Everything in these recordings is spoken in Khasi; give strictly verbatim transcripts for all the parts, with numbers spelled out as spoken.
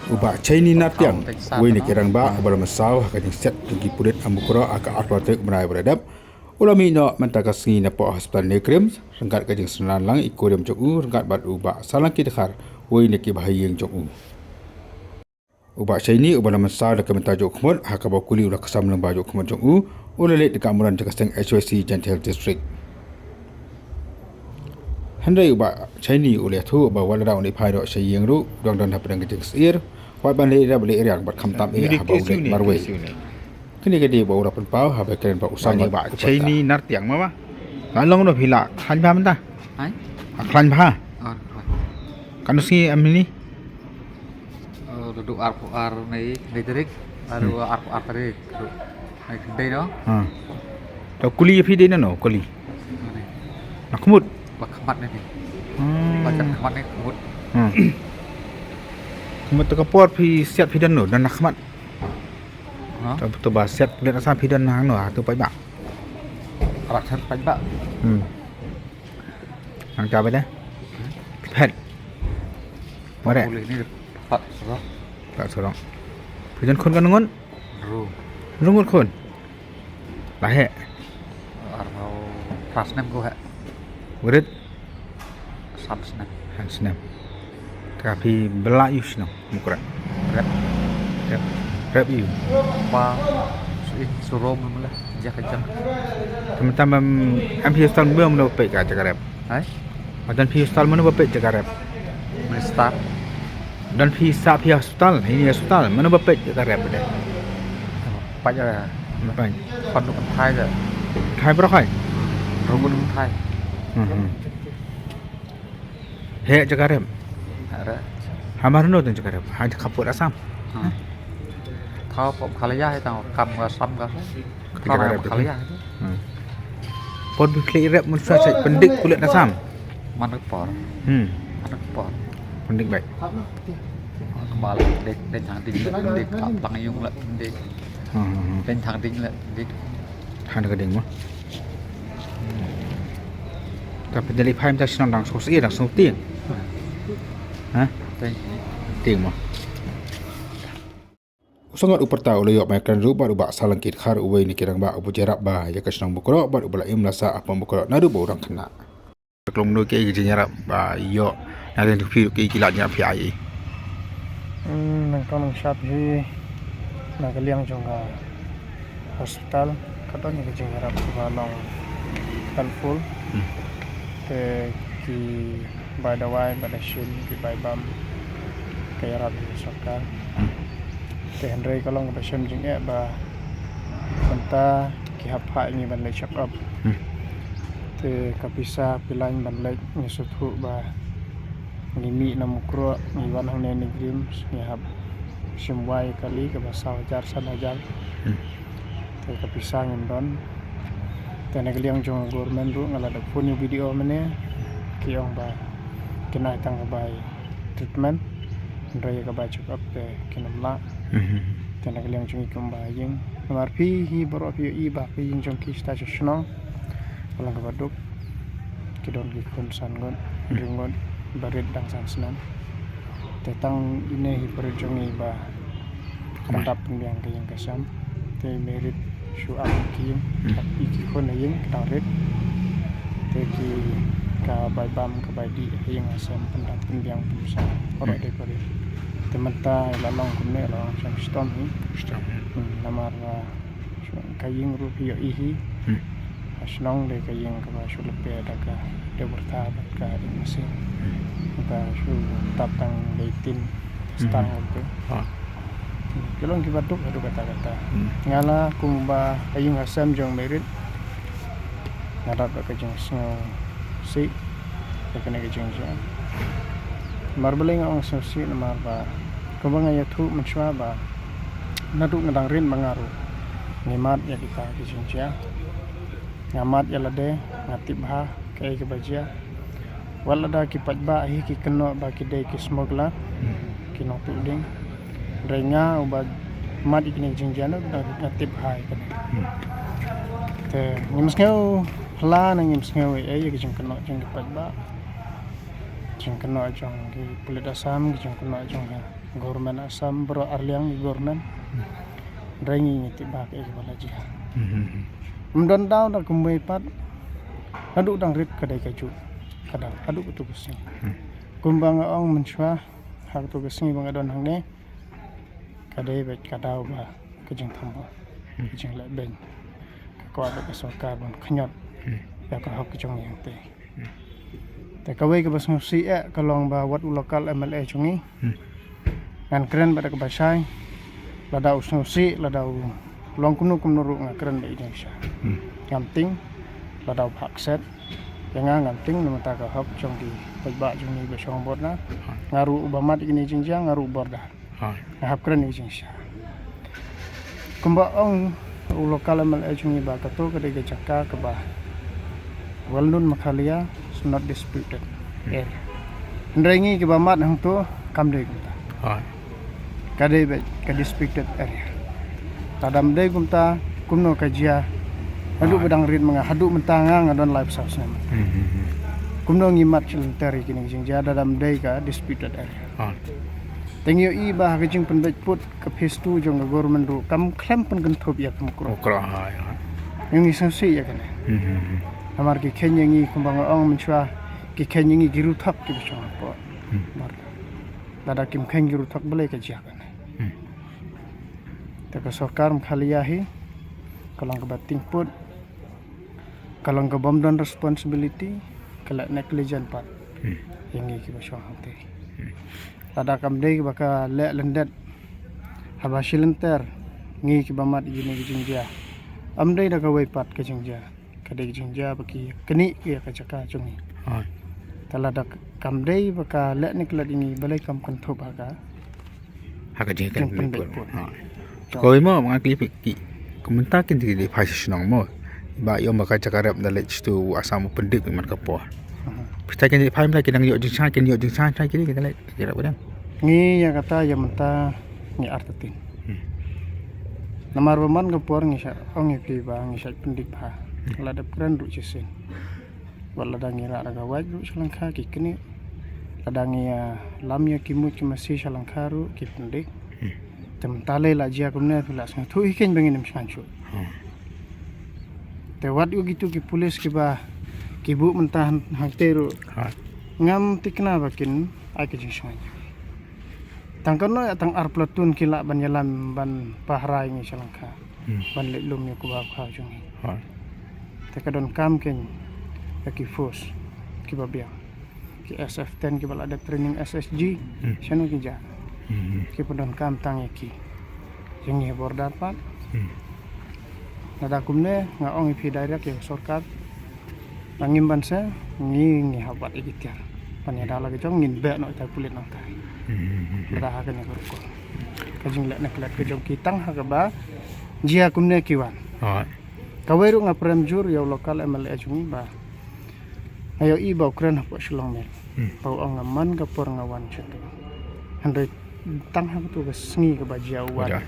U Bah Shane Nartiang, uwei na ki rangbah uba la mynsaw ha ka jingsiat jong ki pulit ha Mukroh ha ka arphew tarik u bnai ba la dep, u la mih noh mynta ka sngi napoh hospital NEIGRIHMS ryngkat ka jingsynran lang i kurim jong u ryngkat bad u Bah Salangki Dkhar, uwei na ki bahaïing jong u. U Bah Shane uba la mynsaw da ka bynta jong u khmut, ha kaba u kuli u la ksam lyngba jong u khmut jong u, u la leit da ka ambulan jong ka seng H Y C Jaintia Hills District. Hynrei u Bah Shane u la ïathuh ba wat lada un ïa phai noh sha ïing ruh, u dang don hapdeng ka jingsyier, wat ban leh ïa ba leh riang bad khamtam eh haba u leit marwei. Kane ka dei ba u la pynpaw haba kren bad u samla u Bah Shane Nartiang ma ba. La long noh phi la khlaiñ bha mynta? Hai? La khlaiñ bha? Ar khlaiñ. Katno sngi em ni? Eh, duh arphew ar nei, nei tarik. Lalu arphew ar tarik. Duh. Nei kdei no. Ha. To kuli phi dei nano, kuli. Ani. Na khmut. Ba khmat ni. Hmm. Ba khmat ni khmut. Hmm. Khmut to ka por phi siat phi don no, don na khmat. Ha? To, to ba siat pulit Assam phi don hangno, ha, to paidbah. Arak siat paidbah. Hmm. Nang ta ba de? Phet. Ba de? Puli ni pat surok. Pat surok. Phi don khun katno ngut? Ru. Ru ngut khun. La heh? Arphew phra snem ko heh. Barit? San snem. San snem. Te ka phi bylla ïa u shnong Mukroh? Rep. Rep. Rep ïa u. Ba, su ïa, su rom mala, jak jak. Te mynta em, em phi hospital, mano ba peit ka jaka rep? Hai? Ba don phi hospital, mano ba peit jaka rep? Minister. Don phi sah phi hospital, hini hospital, mano ba peit jaka rep de? Peit jaka. Peit. Khon duk thai de. Thai bro khai? Rukun thai. Hmm, hmm. Heh jaka rep? Heh rep. Hamar no don jaka rep? Ha, ka pud Assam. Hmm. Thaw pop khalaya hai tang kam ga sam ga. Jaka rep. Khalaya. Hmm. Pon bi khlei rep mun sa sa pyndik pulit Assam. Man ka por. Hmm. Man ka por. Pyndik bai. Kmal dek, dek thang ding la pyndik, kap lang yung la pyndik. Hmm, hmm, hmm. Dek thang ding la pyndik. Thang ka ding mo. Ta pyndik phai mynta shnong dang sngewsih dang sngewtieng. Ha? Tieng. Tieng mo. U Sangot u pyrta u la ïoh mai kren ruh bad u Bah Salangki Dkhar uwei na ki rangbah uba jyrap bha ïa ka shnong Mukroh bad uba la im la sah ha Mukroh naduh ba u dang khynnah. Ka long no ki jingïarap ba ïoh na ka phi ki la jingïarap phi ai. Hmm, nang tong nang shap hi na ka liang jong ka hospital ka don ka jingïarap ba long helpful. Hmm. Te ki bai dawai, bai da shim, ki bai bam, ka ïarap ïa ka sorkar. Hmm. Te hynrei ka long kaba shem jingeh ba mynta ki hap phah ïa ngi ban leit check up. Hmm. Te ka pisa phi lait ban leit ngi sngewthuh ba ngi mih na Mukroh ngi wan hangne NEIGRIHMS ngi hap shim wai kali kaba saw hajar san hajar. Hmm. Te ka pisa ngim don. Te na ka liang jong ka government ruh nga la da phone ïa u B D O mynne, ki ong ba kin ai tang ka bai treatment, hynrei ïa ka bai check up te kin ym lah. Mhm. Te na ka liang jong ngi kumba ïing, namar phi hi baroh phi ïohi ba phi ïing jong ki shata sha shnong. Ka long kaba duk. Ki don ki khun san ngut, hmm, hynriew ngut, ba rit dang san snem. Te tang ine hi barit jong ngi ba pyndap pynbiang ka ïing ka sem. Te i Merit shu ap ki ïing, hmm, ap ki khun ha ïing, ka dang rit. Te ki ka bai bam ka bai dih ha ïing ha sem pyndap pynbiang pynsan. Baroh, hmm, dei barit. Te mynta la long kumne, la long shem shitom hi. Shitom hi. Hmm, namar ba Shu, ka ïing ruh phi ïohi hi. Hmm. Ha shnong dei ka ïing kaba shu lehse da ka dei byrta bad ka ïing masi. Hmm. Ba shu tap tang dei tin, hmm, stang ruh. Ah. Hmm. Ki long kiba duk haduh katta katta. Hmm. Nga la kumba ka ïing ha sem jong Merit. Nga dap da ka jingsngewsih. Ïa kane ka jingjia. Namar balei nga ong sngewsih namar ba kumba nga ïathuh mynshuwa ba naduh nga dang rit ma nga ruh ngi mad ïa kita ki jingjia. Nga mad ïa lade, nga tip bha kaei kaba jia. Wat lada ki paidbah hi ki kynnoh ba ki dei ki smuggler, ki nongtuh ding. Hynrei nga uba mad ïa kine ki jingjia naduh nga tip bha ïa kane. Hmm. Te ngim sngew phylla ne ngim sngew ei ei ïa ki jingkynnoh jong ki paidbah. Jingkynnoh jong ki pulit Assam, ki jingkynnoh jong ki Government Assam, bro, arliang i government. Hynrei ngi ngi tip ba ka ei ba la jia. Hmm. Ym don daw da kumwei pat. Naduh dang rit ka dei ka juh. Ka daw, haduh katu ka sngi. Hmm. Kumba nga ong mynshuwa, ha katu ka sngi ba nga don hangne. Ka dei beit ka daw ba ka jingthambor. Hmm. Ka jingleh beiñ. Ka kwah beit ka sorkar ban khñiot. Hmm. Ïa ka hok jong ngi hangtei. Te kawei kaba sngewsih eh ka long ba wat u local M L A jong ngi. Hmm. Ngan kren bad kaba shai. Lada u sngewsih, lada u long kumno kumno ruh nga kren bad i jingshisha. Hmm. Ngam tieng, lada u phah kset. Ïa nga ngam tieng, namar ka hok jong ki paidbah jong ngi ba shong border. Hmm. Nga ruh uba mad ïa kine jingjia, nga ruh border. Hooid. Nga hap kren ïa ka jingshisha. Kumba ong u local M L A jong ngi ba kato ka dei ka jaka kaba well known Meghalaya is not disputed area. Hynrei ngi kiba mad hangto kam dei kumta. Hooid. Ka dei beit ka disputed area. Lada ym dei kumta kumno ka jia. Haduh ba dang rit ma nga, haduh mynta nga nga don laiphew saw snem. Hmm, hmm, hmm. Kumno ngi mad sha lynter ïa kine ki jingjia lada ym dei ka disputed area. Hooid. Te ngi ïohi ba ha ka jingpynbeit pud ka phase two jong ka government ruh kam khlem pynkynthup ïa ka Mukroh. Mukroh, ha, ïa. Ngi ngi sngewsih ïa kane. Hmm, hmm, hmm. Namar ki kheiñ ïa ngi kumba nga ong mynshuwa ki kheiñ ïa ngi ki ruh thok kiba shong hapoh. Hmm. Namar lada kim kheiñ ki ruh thok balei ka jia kane. Hmm. Te ka sorkar Meghalaya hi ka long kaba tiengput. Ka long ka bym don responsibility, ka leh negligent pat. Hmm. Ïa ngi kiba shong hangtei. Hmm. Lada kam dei ba ka leh lyndet haba shi lynter ngi kiba mad ïa kine ki jingjia. Ym dei da kawei pat ka jingjia. Ka dei ka jingjia ba ki knieh ïa ka jaka jong ngi. Hooid. Te lada kam dei ba ka leh neglect ïa ngi balei kam kynthup ha ka Ha ka jingkren jingpynbeit pynbeit pun. Pun. Ha. Jong. Kawei mo, nga kylli phi ki, ka mynta kin dei phai sha shnong mo. Ba ïoh ma ka jaka rep da leit sha u Assam u pyndik man ka por. Mhm. Phi ta kin dei phai mynta ki dang ïoh jingshai, kin ïoh jingshai, shai ki dei ka leit jaka rep ka dang. Ngi ïa kata ïa mynta ngi artatien. Hmm. Namar ba man ka por ngi shah ong ïa phi ba ngi shah pyndik bha. Hmm. La dep kren ruh shisien. Wat lada ngi rah da ka wait ruh sha lyngkha ki knieh. Lada ngi, ah, lam ïa ki mut ki masi sha lyngkha ruh ki pyndik. Hmm. Te mynta lei la jia kumne phi la sngewthuh hi kein ba ngin ym sngewthuh. Hmm. Te wat ïa kitu ki pulis kiba ki buh mynta hang-, hangtei ruh. Ha. Ngam tikna ba kin ai ka jingsngewthuh. Tang kano ïa tang ar platoon ki lah ban ïalam ban pahara ïa ngi sha lyngkha. Hmm. Ban leit lum ïa u kba u khaw jong ngi. Ha. Te ka donkam kein ïa ki force kiba biang. Ki S F ten kiba la dep training S S G. Hmm. Shano ki jia. Hmm. Ki pyndonkam tang ïa ki. Ïa ngi border pat. Hmm. Lada kumne nga ong ïa phi direct ïa ka sorkar. Ba ngim ban sah, ngi, ngi hap wad ïa ki tiar. Ban ïada la ka jong ngin beh noh ïa ki pulit nangta. Hmm, hmm, hmm, hmm. Lada ha kane ka rukom. Ka jingleh neglect ka jong ki tang ha kaba jia kumne ki wan. Hooid. Kawei ruh nga prem jur ïa u local M L A jong ngi ba nga ïohi ba u kren hapoh Shillong Mail. Hmm. Ba u ong nga man ka por nga wan shuh. Hynrei tang ha katu ka sngi kaba jia u wan. Wan.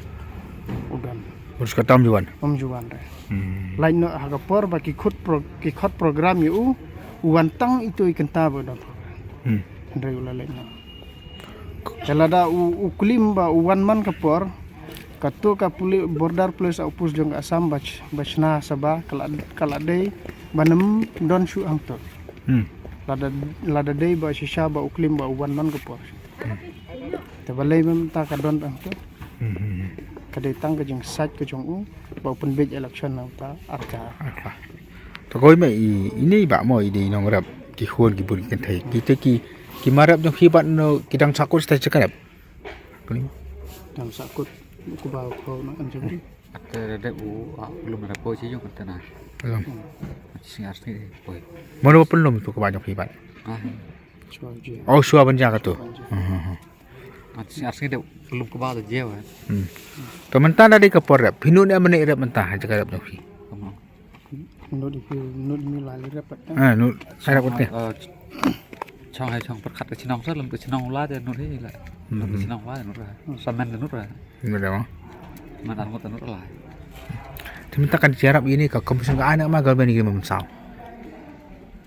U don. Baris katta um ju wan. Um ju wan re. Hmm. Lait noh ha ka por ba ki khot pro-, ki khot program ïa u, u wan tang ito i kynta ba u don program. Hmm. Hynrei u la lait noh. Te lada u, u claim ba u wan man ka por, kato ka puli-, border police outpost jong ka Assam ba sh-, ba shna sha ba ka la, ka la dei ban ym don shuh hangto. Hmm. Lada, lada dei ba shisha ba u claim ba u wan man ka por. Hmm. Te balei mynta ka don tang tu. Hmm, hmm, hmm. Ka dei tang ka jingsait ka jong u ba u pynbeit election nangta arta. Arta. To kawei ma i, ine i bah mo i dei i nongrep ki khun ki bun ki kynthei. Kita ki, ki ma rep jong phi bad no ki dang sahkut stai jaka rep. Kuni. Dang sahkut ku ba ko na an jong. Ate rep u, ah, lum rep ko chi jong ate na. Lum. Hmm. Chi sngi ar sngi poi. Mano pynlum tu ka ba jong phi bad. Ah. Shuwa jia. Oh, shuwa ban jia katu. Shuwa ban jia. Hmm, hmm, hmm. Ah, chi sngi ar sngi dep lum kaba da jia wa. Hmm. To mynta da dei ka por rep. Phi nud ne mynne rep mynta ha jaka rep jong phi. Nud i phi, nud mi la li rep pat. Ah, nud. Ai rep pat. Ah, chong hai chong pyrkhat ka chnong sa lem ka chnong la de nud hi la. Hmm. Ka chnong la nud ra. Sa men nud ra. Nud ra. Man ar ngut nud la. Te mynta kan jia rep ine ka commission ka ai na ma government ki mynsaw.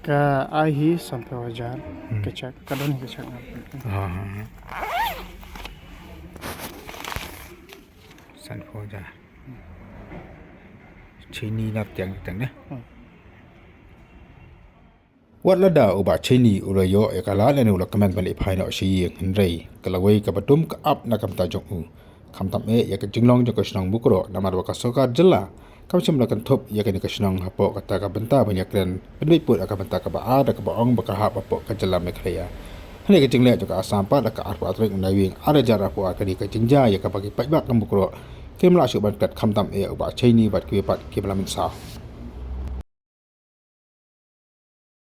Ka ai hi sanphew hajar, hmm, ka check, ka don hi ka check. Ah. Shini na tiang tiang ne. Wat lada u Bah Shini u la ïoh ïa ka lad lane u la kmen ban leit phai noh sha ïing, hynrei ka lawei kaba dum ka ap na ka bynta jong u. Khamtam eh ïa ka jinglong jong ka shnong Mukroh namar ba ka sorkar jylla kam shym la kynthup ïa kane ka shnong hapoh kata ka bynta ban ïakren pynbeit pud ïa ka bynta kaba ar da kaba ong ba ka hap hapoh ka jylla Meghalaya. Hynrei ka jingleh jong ka Assam pat ha ka arphew tarik u Naiwieng arhajar arphew ar ka dei ka jingjia ïa kaba ki paidbah ka Mukroh kim lah shuh ban klet khamtam eh u Bah Shini bad kiwei pat kiba la mynsaw.